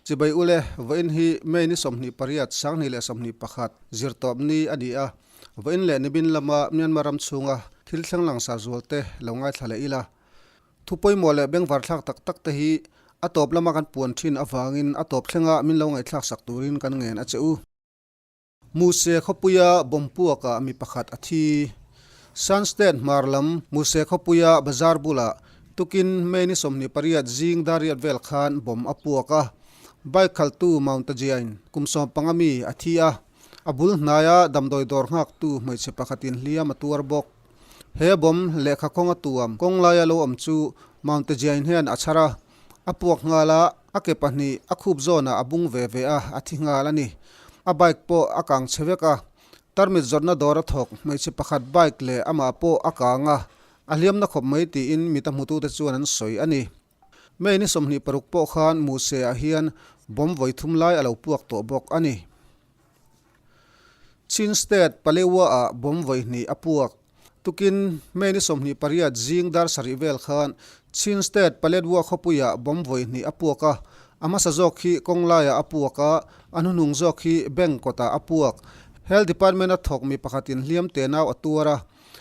Chibai ule, vawiin hi May ni 28, 2021, zirtawp ni a ni a. Vawiin leh nibin lama Myanmar ram chhunga thil thleng langsar zualte lo ngaithla leh ila. Thu pawimawh leh bengvarthlak tak tak te hi a tawp lama kan puan thin avangin a tawp thlenga min lo ngaihthlak sak turin kan ngen a che u. Muse khawpuia bomb puakah mi pakhat a thi. Shan State hmar lam Muse khawpuia bazar bulah tukin May ni 28 zing dariat vel khan bomb a puak a. Bike khaltu Mount Tajiain kum 15 mi a thi a, a bul hnaia damdawi dawr nghaktu hmeichhe pakhatin hliam a tuar bawk. He bomb lehkha kawnga tuam kawng laia lo awm chu Mount Tajiain hian a chhar a, a puak nghal a, a ke pahnih a khup zawnah a bung ve ve a, a thi nghal a ni. A bike pawh a kang chhe vek a, tarmit zawrhna dawr a thawk, hmeichhe pakhat bike leh amah pawh a kang a, a hliamna khawp mai tiin mita hmutute chuan an sawi a ni. May ni 26 pawh khan Muse-ah hian bomb vawi thum lai a lo puak tawh bawk a ni. Chin State Palewa-ah bomb vawi hnih a puak. Tukin May ni 28 zing dar sarih vel khan Chin State Paletwa khawpuiah bomb vawi hnih a puak a, a hmasa zawk hi kawng laiah a puak a, a hnuhnung zawk hi bank kawtah a puak. Health Department-a thawk mi pakhatin hliam te nau a tuar a,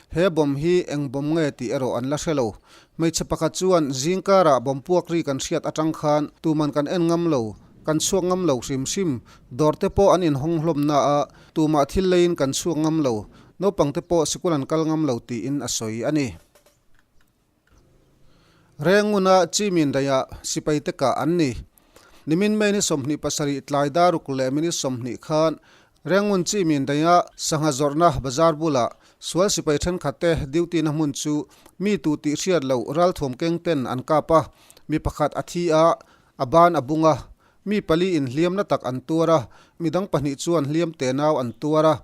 he bomb hi eng bomb nge tih erawh an la hre lo. Hmeichhe pakhat chuan zingkarah bomb puak ri kan hriat atang khan tuman kan en ngam lo. Kan chhuak ngam lo hrim hrim, dawr te pawh an inhawng hlawm na a, tumah thil leiin kan chhuak ngam lo, naupang te pawh sikul an kal ngam lo tiin a sawi a ni. Renguna Chimin daihah sipai te kah an ni. Nimin May ni 27 tlai daruk leh minute 20 khan Rengun Chimin daihah sangha zawrhna bazar bulah sual sipai thenkhat te duty na hmun chu mi tu tih hriat loh ralthuam keng ten an kap a, mi pakhat a thi a, A ban a bung a, mi pali in hliam na tak an tuar a, mi dang pahnih chuan hliam te nau an tuar a.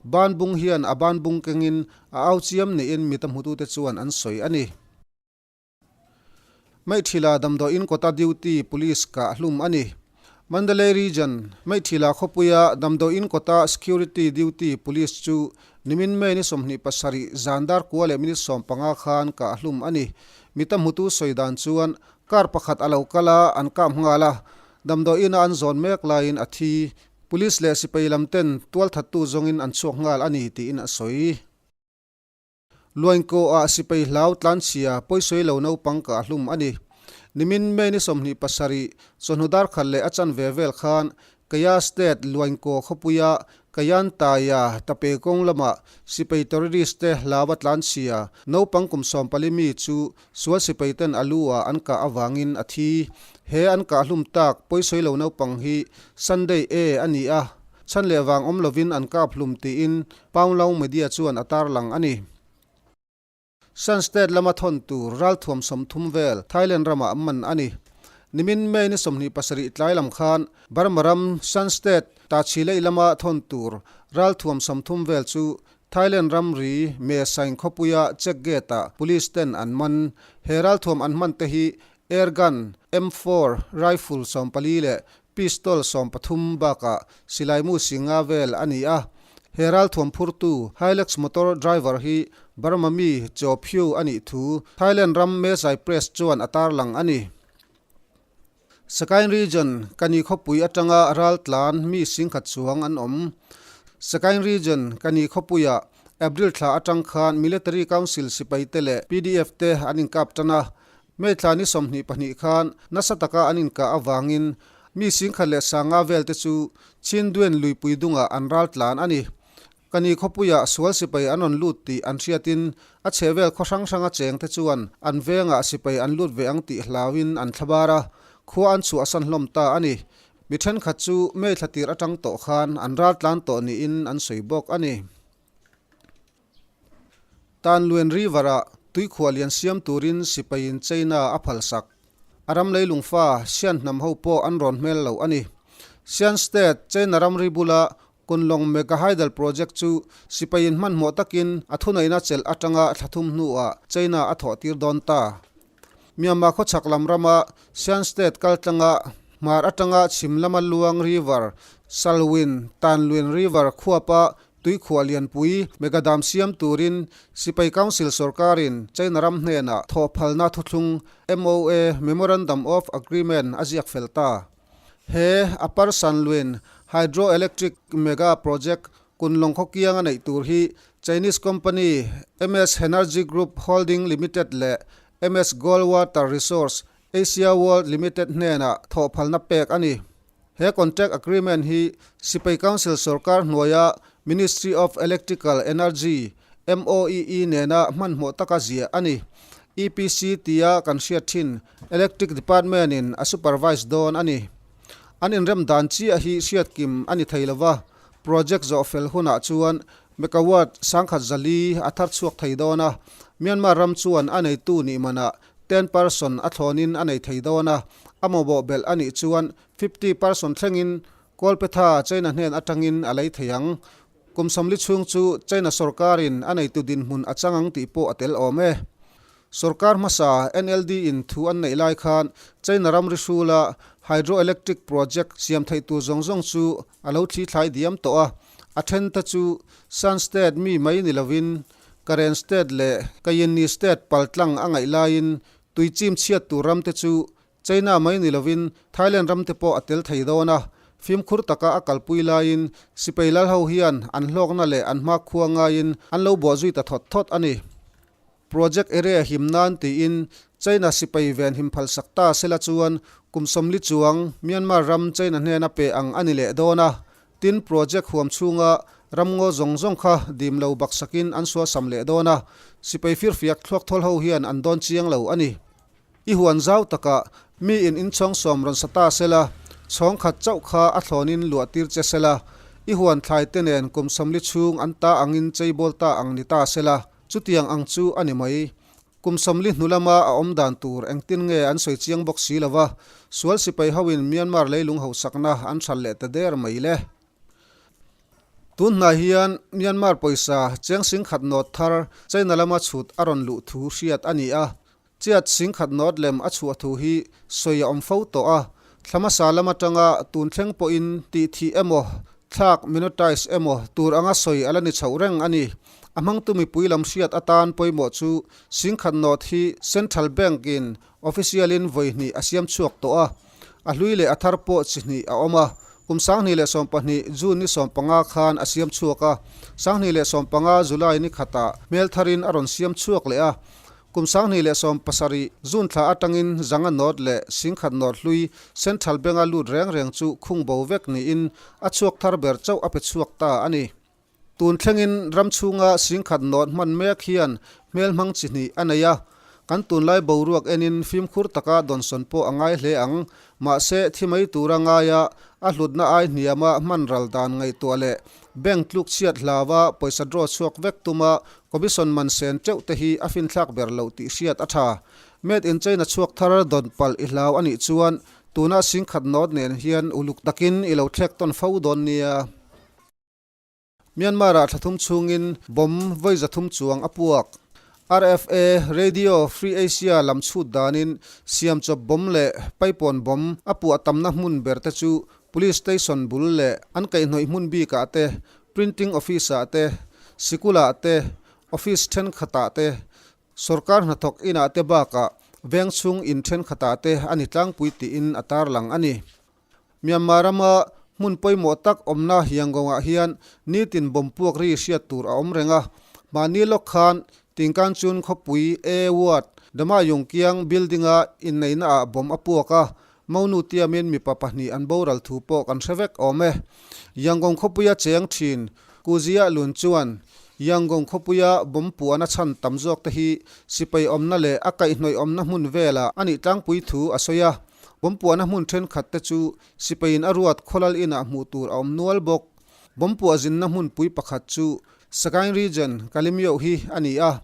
Ban bung hian a ban bung kengin a au chiam niin mita hmutute chuan an sawi a ni. Maithila damdawiin kawta duty police kah hlum a ni. Mandalay Region, Maithila khawpuia damdawiin kawta security duty police chu nimin May ni 27 zan dar kua leh minute 15 khan kah hlum a ni. Mita hmutu sawi dan chuan Car pakhat a lo kal a, an kap nghal a, damdawiin a an zawn mek laiin a thi. Police leh sipai lam ten tualthattu zawngin an chhuak nghal a ni tiin a sawi. Luaingkaw ah sipai hlau tlanchhia pawisawi lo naupang kah hlum a ni. Nimin May ni 27 chawhnu darkhat leh a chanve vel khan Kaya State Luaingkaw khawpuia Kayantaya tape kawng lamah sipai terrorist te hlaua tlanchhia naupang kum 14 mi chu sual sipai ten a lu ah an kah avangin a thi. He an kah hlum tak pawisawi lo naupang hi Sunday A a ni a, chhan leh vang awm lovin an kap hlum tiin Paunglaung media chuan a tarlang a ni. Shan State lama thawn tur ralthuam 30 vel Thailand ramah an man a ni. Nimin May ni 27 tlai lam khan Burma ram Shan State Tachileih lama thawn tur ralthuam 30 vel chu Thailand ramri Mae Saing khawpuia check gate-ah police ten an man. He ralthuam an hman te hi air gun, M4 rifle 14 leh pistol 13 bakah silaimu singa vel a ni a. He ralthuam phurtu Hilux motor driver hi Burma mi Chaw Phyu a nih thu Thailand ram Mae Sai Press chuan a tarlang a ni. Sakaing Region, Kani khawpui atanga raltlan mi singkhat chuang an awm. Sakaing Region, Kani khawpuiah April thla atang khan Military Council sipaite leh PDF te an inkap tan a. May thla ni 22 khan nasa taka an inkah avangin mi singkhat leh sanga velte chu Chinduen luipui dungah an raltlan a ni. Kani khawpuiah sual sipai an rawn lut tih an hriatin a chhehvel khaw hrang hranga chengte chuan an vengah sipai an lut ve ang tih hlauin an thlabar a, khua an chhuahsan hlawm ta a ni. Mi thenkhat chu May thla tir atang tawh khan an raltlan tawh niin an sawi bawk a ni. Tanluen River-ah tuikhuah lian siam turin sipaiin China a phalsak. A ram leilungfa Sian hnam ho pawh an rawn hmel lo a ni. Sian State, China ramri bula Kunlong Mega Hydel Project chu sipaiin hmanhmawh takin a thuneihna chelh atanga thla thum hnuah China a thawh tir dawn ta. Myanmar khawchhak lam rama Sian State kaltlanga hmar atanga chhim lama luang River Salween, Tanlwin River khuapa Tuikhuah lianpui mega dam siam turin Sipai Council sorkarin China ram hnenah thawhphalna thuthlung MOA, Memorandum of Agreement, a ziak fel ta. He Upper Sanluin Hydroelectric Mega Project Kunlong khaw kianga neih tur hi Chinese company MS Hanergy Group Holding Limited leh MS Gold Water Resource Asia World Limited hnenah thawhphalna pek a ni. He contract agreement hi Sipai Council sorkar hnuaia Ministry of Electrical Energy, MOEE, nena hmanhmawh taka ziah a ni. EPC tia kan hriat thin Electric Department in a supervise dawn a ni. An inrem dan chiah hi hriat kim a ni thei lova, project zawh fel hunah chuan megawatt 1004 a thar chhuak thei dawn a, Myanmar ram chuan a neitu nih manah 10 percent a thlawnin a nei thei dawn a, a mamawh belh a nih chuan 50 percent thlengin Kawlpetha China hnen atangin a lei thei ang. Kum 40 chhung chu China sorkarin a neitu dinhmun a chang ang tih pawh a tel awm e. Sorkar hmasa NLD in thu an neih lai khan China ramri hrula hydroelectric project siam theih tur zawng zawng chu a lo thli thlai diam tawh a, a then te chu Shan State mi mai ni lovin Karen State leh Kayenni State paltlang a ngaih laiin tui chim chhiat tur ram te chu China mai ni lovin Thailand ram te pawh a tel thei dawn a, fimkhur taka a kalpui laiin sipai lal ho hian an hlawkna leh an hmakhua ngaiin an lo buah zui ta thawt thawt a ni. Project area him nan tiin China sipai ven him phalsak ta sela chuan kum 40 chuang Myanmar ram China hnena pe ang a ni leh dawn a, tin project huam chhunga ramngaw zawng zawng kha dim lo baksakin an suasam leh dawn a, sipai firfiak thluak thawl ho hian an dawn chiang lo a ni. I huan zau takah mi in inchhawng sawm rawn sa ta sela, chhawng khat chauh kha a thlawnin luah tir che sela, i huan thlai te nen kum 40 chhung an ta angin cheibawl ta ang ni ta sela, chutiang ang chu a ni mai. Kum 40 hnu lama a awm dan tur engtin nge an sawi chiang bawk si lova, sual sipai hoin Myanmar leilung hausakna an hral leh ta der mai le. Tun hnai hian Myanmar pawisa cheng 10,000 nawt thar China lama chhut a rawn luh thu hriat a ni a, Chiat 10,000 nawt lem a chhuah thu hi sawi a awm fo tawh a, thla hmasa lam atanga tun thleng pawhin tih thih emaw, thlak, monetize, emaw tur anga sawi a la ni chhoh reng a ni. A hmangtu mipui lam hriat atan pawimawh chu 10,000 nawt hi Central Bank-in official-in vawi hnih a siam chhuak tawh a, a hlui leh a thar pawh chi hnih a awm a. Kum 2012 June ni 15 khan a siam chhuak a, 2015 July ni khatah hmel tharin a rawn siam chhuak leh a. Kum 2017 June thla atangin zanga nawt leh 10,000 nawt hlui Central Bank-a lut reng reng chu khung bo vek niin a chhuak thar ber chauh a pe chhuak ta a ni. Tun thlengin ram chhunga 10,000 nawt hman mek hian hmel hmang chi hnih a nei a, kan tunlai boruak enin fimkhur taka dawnsawn pawh a ngai hle ang. Mahse, thi mai tura ngaia a hlutna ai hniama hman ral dan ngaihtuah leh bank tluk chhiat hlaua pawisa draw chhuak vek tuma commission man sen teuh te hi a finthlak ber loh tih hriat a tha. Made in China chhuak thar dawn palh i hlau a nih chuan tuna 10,000 nawt nen hian uluk takin i lo thlek tawn fo dawn nia. Myanmar-ah thla thum chhungin bomb vawi 300 chuang a puak. RFA, Radio Free Asia, lam chhut danin siamchawp bomb leh paipawn bomb a puah tamna hmun ber te chu Police Station bul leh an kaihhnawih hmun bikah te, Printing Office-ah te, sikulah te, Office thenkhatah te, Sorkar hnathawk inah te bakah veng chhung in thenkhatah te a ni tlangpui tiin a tarlang a ni. Myanmar rama hmun pawimawh tak awmna Yangon-ah hian nitin bomb puak ri hriat tur a awm reng a. Mahni lawk khan Tingkanchun khawpui A Ward Damayung kiang building-a inneihnaah bomb a puak a, Monu tiamin mipa pahnih an boral thu pawh kan hre vek awm e. Yangon khawpuia cheng thin Kuzia Lun chuan Yangon khawpuia bomb puahna chhan tam zawk te hi sipai awmna leh a kaihhnawih awmna hmun velah a nih tlangpui thu a sawi a. Bomb puahna hmun thenkhat te chu sipaiin a ruat khawlal inah hmuh tur a awm nual bawk. Bomb puah zinna hmunpui pakhat chu Sagaing Region, Kalemyo hi a ni a.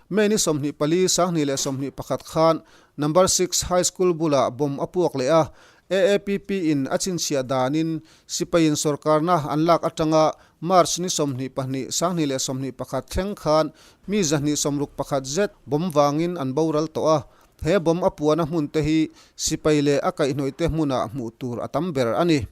May ni 24, 2021 khan Number 6 High School bulah bomb a puak leh a, AAPP in a chhinchhiah danin sipaiin sorkarna an lak atanga March ni 22, 2021 thleng khan mi 261 zet bomb vangin an boral tawh a. He bomb a puahna hmun te hi sipai leh a kaihhnawih te hmunah hmuh tur a tam ber a ni.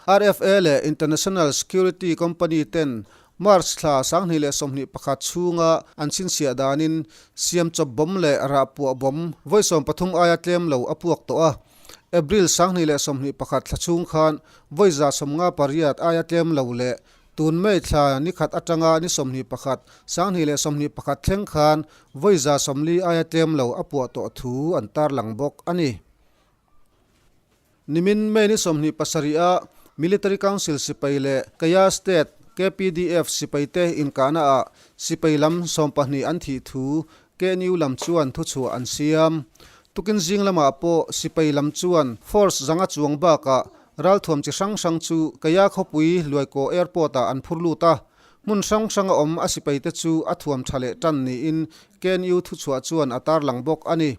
RFA leh International Security Company ten March thla 2021 chhunga an chhinchhiah danin siamchawp bomb leh rahpuah bomb vawi 13 aia tlem lo a puak tawh a. April 2021 thla chhung khan vawi 58 aia tlem lo leh tun May thla ni khat atanga ni 21, 2021 thleng khan vawi 40 aia tlem lo a puah tawh thu an tarlang bawk a ni. Nimin May ni 27 a Military Council sipai leh Kaya State KPDF sipaite inkahna ah sipai lam 12 an thih thu KNU lam chuan thuchhuah an siam. Tukin zing lamah pawh sipai lam chuan force zanga chuang bakah ralthuam chi hrang hrang chu Kaya khawpui Luaikaw Airport ah an phur lut a. Hmun hrang hranga awm a sipaite chu a thuam tha leh tan niin KNU thuchhuah chuan a tarlang bawk a ni.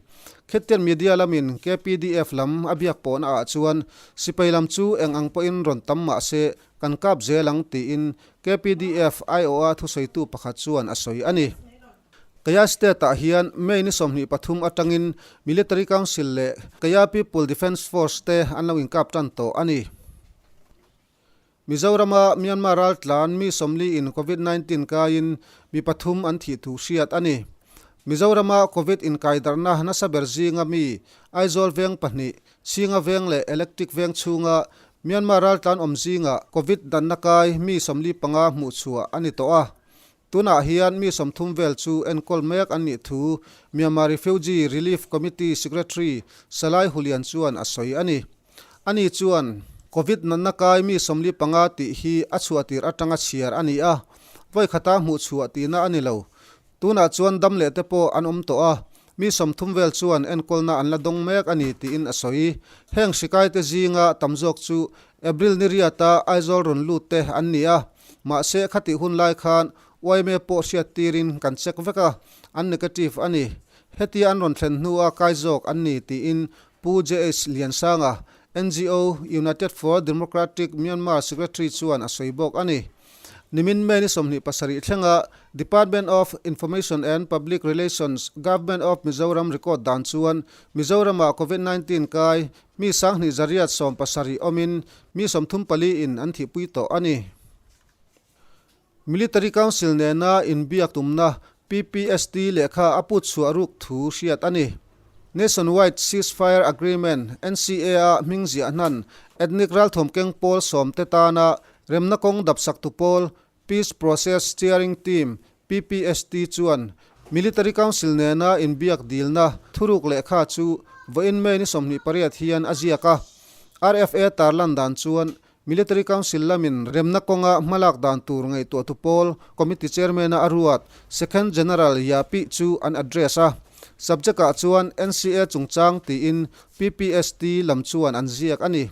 Khetian media lamin KPDF lam a biak pawhna ah chuan sipai lam chu eng ang pawhin rawn tam mah se kan kap zel ang tiin KPDF aiawha thusawitu pakhat chuan a sawi a ni. Kaya State ah hian May ni 23 atangin Military Council leh Kaya People Defence Force te an lo inkap tan tawh a ni. Mizorama Myanmar raltlan mi 40 in Covid 19 kaiin mi pathum an thih thu hriat a ni. Mizorama Covid inkaidarhna nasa ber zinga mi Aizawl veng pahnih, Chhinga veng leh Electric veng chhunga Myanmar raltlan awm zinga Covid danna kai mi 45 hmuh chhuah a ni tawh a. Tunah hian mi 30 vel chu enkawl mek an nih thu Myanmar Refugee Relief Committee Secretary Salai Hulian chuan a sawi a ni. Ani chuan, Covid natna kai mi 45 tih hi a chhuah tir atanga chhiar a ni a, vawi khata hmuh chhuah tihna a ni lo. Tunah chuan dam leh te pawh an awm tawh a, mi 30 vel chuan enkawlna an la dawng mek a ni tiin a sawi. Heng hri kaite zinga tam zawk chu April ni riata Aizawl rawn lut te an ni a, mahse khatih hun lai khan yma pawh hriat tirin kan check vek a, an negative a ni. Hetia an rawn thlen hnua kai zawk an ni tiin Pu JH Liansanga, NGO United for Democratic Myanmar Secretary chuan a sawi bawk a ni. Nimin May ni 27 thlenga Department of Information and Public Relations, Government of Mizoram record dan chuan Mizoramah Covid 19 kai mi 2817 awmin mi 34 in an thihpui tawh a ni. Military Council nena inbiak tumna PPST lehkha a put chhuah ruk thu hriat a ni. Nationwide Ceasefire Agreement, NCA, a hming ziah hnan ethnic ralthuam keng pawl sawmte tana remna kawng dapsaktu pawl Peace Process Steering Team, PPST, chuan Military Council nena inbiak dilna thuruk lehkha chu vawiin May ni 28 hian a ziak a. RFA tarlan dan chuan Military Council lamin remna kawnga hmalak dan tur ngaihtuahtu pawl Committee Chairman-a a ruat Second General Ya Pih chu an address a. Subject-ah chuan NCA chungchang tiin PPST lam chuan an ziak a ni.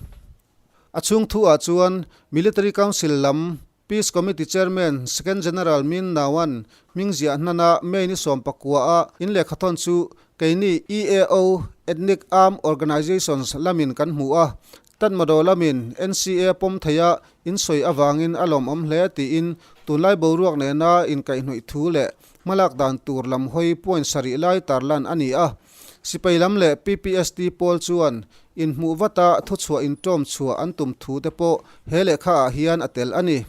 A chhung thuah chuan Military Council lam Peace Committee Chairman Second General Min Nawan hming ziah hnana May ni 19 a inlehkhathawn chu keini EAO, Ethnic Armed Organizations, lamin kan hmu a, Tatmadaw lamin NCA pawm theia insawi avangin a lawmawm hle tiin tunlai boruak nena inkaihhnawih thu leh hmalak dan tur lam hawi point sarih lai tarlan a ni a. Sipai lam leh PPST pawl chuan inhmuh vata thuchhuah inṭawm chhuah an tum thu te pawh he lehkha ah hian a tel a ni.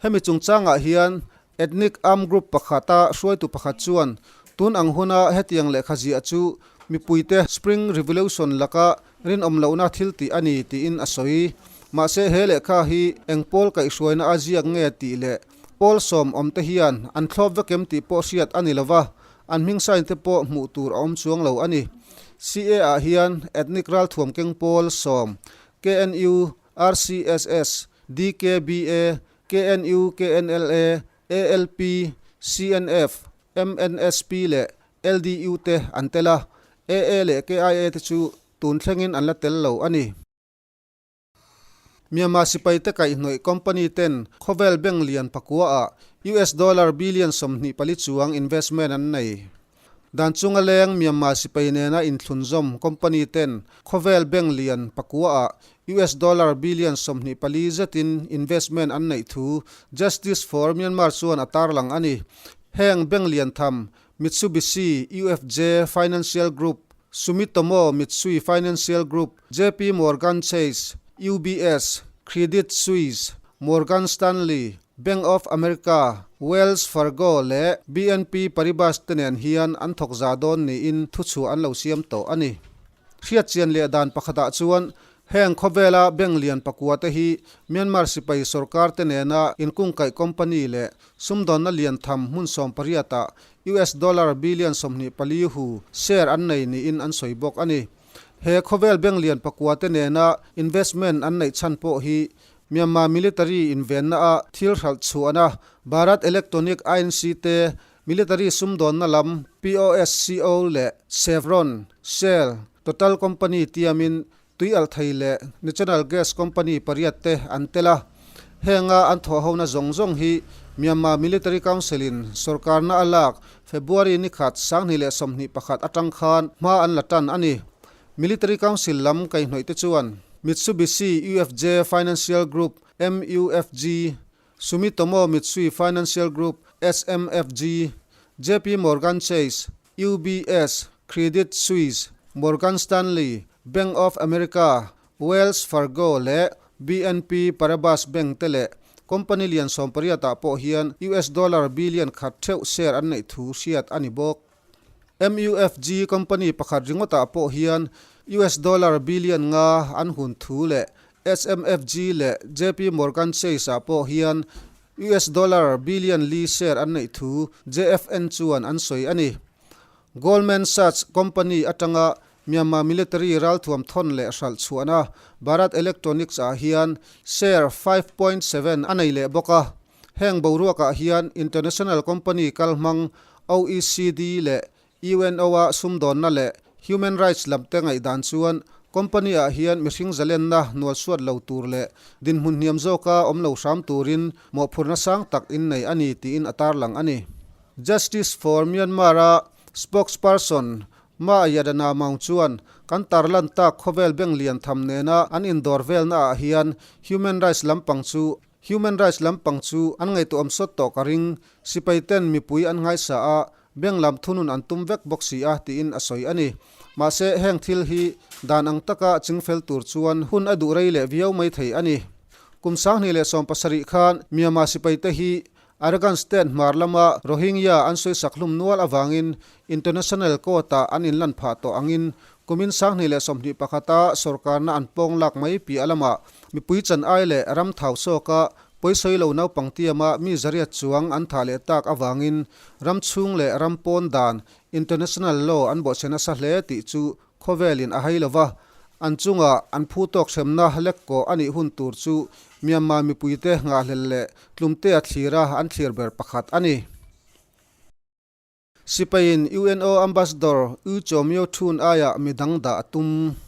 Hemi chungchangah hian Ethnic Armed Group pakhata hruaitu pakhat chuan tun ang huna hetiang lehkha ziah chu mipuite Spring Revolution laka rinawm lohna thil tih a ni tiin a sawi. Mahse he lehkha hi eng pawl kaihhruaina a ziak nge tih leh pawl sawm awmte hian an thlawp vekem tih pawh hriat a ni lova, an hming sign te pawh hmuh tur a awm chuang lo a ni. CA ah hian Ethnic ralthuam keng pawl sawm, KNU, RCSS, DKBA, KNU, KNLA, ALP, CNF, MNSP leh LDU te an tel a, AA leh KIA te chu tun thlengin an la tel lo a ni. Myanmar sipaite kaihhnawih company ten khawvel bank lian pakua ah US dollar billion 24 chuang investment an nei. Dan chunga leng Myanmar sipai nena inthlunzawm company ten khawvel bank lian pakua ah US dollar billion 24 zetin investment an neih thu Justice for Myanmar chuan a tarlang a ni. Heng bank lian tham Mitsubishi UFJ Financial Group, Sumitomo Mitsui Financial Group, JP Morgan Chase, UBS, Credit Suisse, Morgan Stanley, Bank of America, Wells Fargo leh BNP Paribas te nen hian an thawk za dawn niin thuchhuah an lo siam tawh a ni. Hriatchian leh dan pakhatah chuan heng khawvela bank lian pakua te hi Myanmar sipai sorkar te nena inkungkaih company leh sumdawnna lian tham hmun 18 ah US dollar billion 24 hu share an nei niin an sawi bawk a ni. He khawvel bank lian pakua te nena investment an neih chhan pawh hi Myanmar military invenna a thil hralh chhuahna Bharat Electronic Inc te Military sumdawnna lam POSCO leh Chevron, Shell, Total Company tiamin tuialhthei leh National Gas Company pariat te an tel a. Henga an thawhhona zawng zawng hi Myanmar Military Council-in sorkarna a lak February ni khat 2021 atang khan hma an la tan a ni. Military Council lam kaihhnawih te chuan Mitsubishi UFJ Financial Group, MUFG, Sumitomo Mitsui Financial Group, SMFG, JP Morgan Chase, UBS, Credit Suisse, Morgan Stanley, Bank of America, Wells Fargo leh BNP Paribas Bank te leh company lian 18 ah pawh hian US dollar billion khat theuh share an neih thu hriat a ni bawk. MUFG company pakhat ringawtah pawh hian US dollar billion nga an hun thu leh SMFG leh JP Morgan Chase ah pawh hian US dollar billion li share an neih thu JFN chuan an sawi a ni. Goldman Sachs company atanga Myanmar military ralthuam thawn leh hralh chhuahna Bharat Electronics ah hian share 5.7 a nei leh bawk a. Heng boruakah hian international company kalhmang OECD leh UNO-a sumdawnna leh human rights lamte ngaihdan chuan company-ah hian mihring zalenna nualsuat lo tur leh dinhmun hniam zawka awm lo hram turin mawhphurhna sang tak innei a ni tiin a tarlang a ni. Justice for Myanmar-a spokesperson Ma Yadana Maung chuan kan tarlan tak khawvel bank lian tham nena an indawr velnaah hian human rights lampang chu Human rights lampang chu an ngaihtuahawm sawt tawh ka ring, sipai ten mipui an nghaisa a, bank lam thunun an tum vek bawk si a, tiin a sawi a ni. Mahse, heng thil hi dan ang taka chingfel tur chuan hun a duh rei leh viau mai thei a ni. Kum 2017 khan Myanmar sipai te hi Arakan State hmar lama Rohingya an sawisak hlum nual avangin International Court-ah an inlan phah tawh angin kumin 2021-a sorkarna an pawng lak mai piah lamah mipui chan ai leh ram thau sawka pawisawi lo naupang tiama mi zariat chuang an thah leh tak avangin ram chhung leh ram pawn dan International Law an bawhchhe nasa hle tih chu Khawvelin a hai lova, an chunga an phu tawk hremna lek kawh a nih hun tur chu Myanmar mipuite ngahhlel leh tlumtea thlira an thlir ber pakhat a ni. Sipaiin UNO Ambassador U Kyaw Myo Htun aiah midang dah a tum.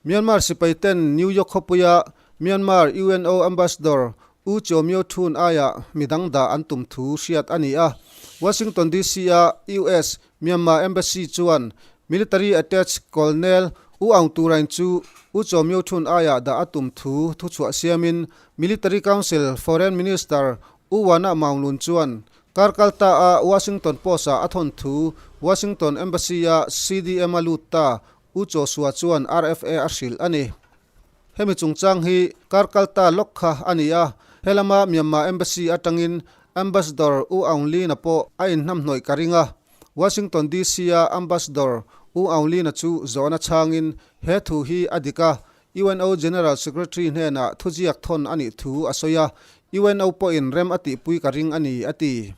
Myanmar sipai ten New York khawpuia Myanmar UNO Ambassador U Kyaw Myo Htun aiah midang dah an tum thu hriat a ni a. Washington DC-a US Myanmar Embassy chuan Military Attache Colonel U Aung Turain chu U Kyaw Myo Htun aiah dah a tum thu thuchhuah siamin Military Council Foreign Minister U Wana Maung Lun chuan kar kalta a Washington Post-ah a thawn thu Washington Embassy-a CDM a lut ta U Joshua chuan RFA a hrilh a ni. Hemi chungchang hi kar kalta lawk kha a ni a, helama Myanmar Embassy atangin Ambassador U Aung Lin-a pawh a inhnamhnawih ka ring a. Washington DC-a Ambassador U Aung Lin-a chu zawhna chhangin he thu hi a dik a, UNO General Secretary hnenah thuziak thawn a nih thu a sawi a, UNO pawhin rem a tihpui ka ring a ni, a ti.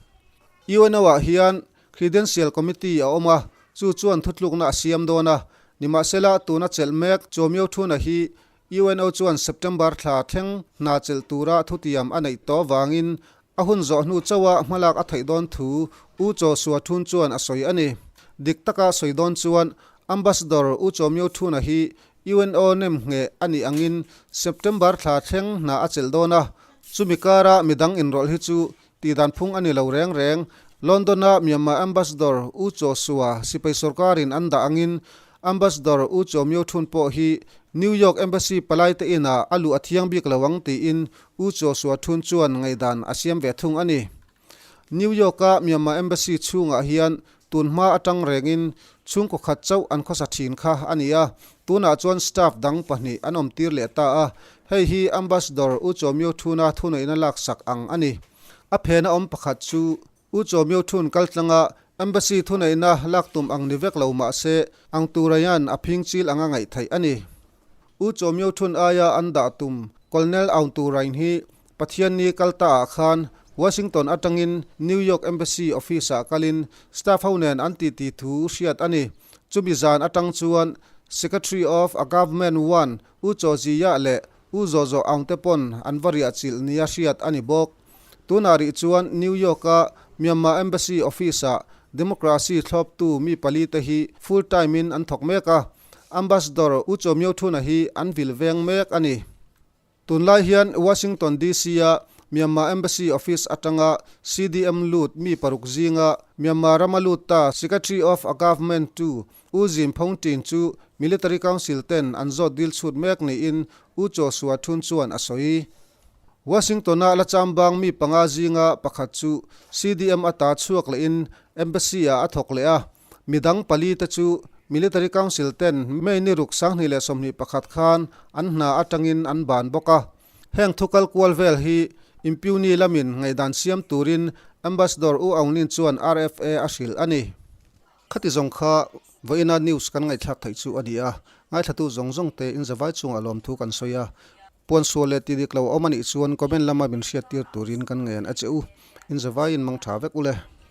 UNO-ah hian Credential Committee a awm a, chu chuan thutlukna a siam dawn a. Nimahsela, tuna chelh mek Chaw Myo Thuna hi UNO chuan September thla thleng hna chelh tura thutiam a neih tawh avangin a hun zawh hnu chauha hmalak a theih dawn thu U Chaw Sua Thun chuan a sawi a ni. Dik taka sawi dawn chuan Ambassador U Chaw Myo Thuna hi UNO nem ngheh a nih angin September thla thleng hna a chelh dawn a, chumi kara midang inrawlh hi chu Tihdan phung a ni lo reng reng. London-a Myanmar Ambassador U Kyaw Sua sipai sorkarin an dah angin Ambassador U Kyaw Myo Htun pawh hi New York Embassy palaite inah a luh a thiang bik lo ang tiin U Kyaw Sua Htun chuan ngaihdan a siam ve thung a ni. New York-a Myanmar Embassy chhungah hian tun hma atang rengin chhungkaw khat chauh an khawsa thin kha a ni a, tunah chuan staff dang pahnih an awm tir leh ta a, Hei hi Ambassador U Kyaw Myo Htun-a thuneihna laksak ang a ni. A phena awm pakhat chu U Kyaw Myo Htun kaltlanga Embassy thuneihna lak tum ang ni vek lo mah se, Aung Thu Rain a phing chil anga ngaih theih a ni. U Chaw Myo Thun aia an dah tum Colonel Aung Thu Rain hi Pathianni kal ta ah khan Washington atangin New York Embassy office ah kalin staff ho nen an titi thu hriat a ni. Chumi zan atang chuan Secretary of a Government One U Chaw Zia leh U Zaw Zaw Aung te pawn an va riah chilh nia hriat a ni bawk. Tunah rih chuan New York-a Myanmar Embassy office-ah democracy thlawptu mi pali te hi full time-in an thawk mek a, Ambassador U Chaw Myo Thuna hi an vil veng mek a ni. Tunlai hian Washington DC-a Myanmar Embassy office atanga CDM lut mi paruk zinga Myanmar rama lut ta Secretary of a Government tu U Zin Phong Tin chu Military Council ten an zawt dil chhut mek niin U Chaw Sua Thun chuan a sawi. Washington-a la chambang mi panga zinga pakhat chu CDM ata chhuak lehin Embassy-ah a thawk leh a, midang pali te chu Military Council ten May ni ruk 2021 khan an hna atangin an ban bawk a. Heng thu kal kual vel hi Impuni lamin ngaihdan siam turin Ambassador U Aung Lin chuan RFA a hrilh a ni. Khati zawng kha vawiina news kan ngaihthlak theih chu a ni a, ngaithlatu zawng zawng te in zavai chungah lawmthu kan sawi a, puan sual leh ti dik lo a awm a nih chuan comment lama min hriattir turin kan ngen a che u, in zavaiin mang tha vek u le.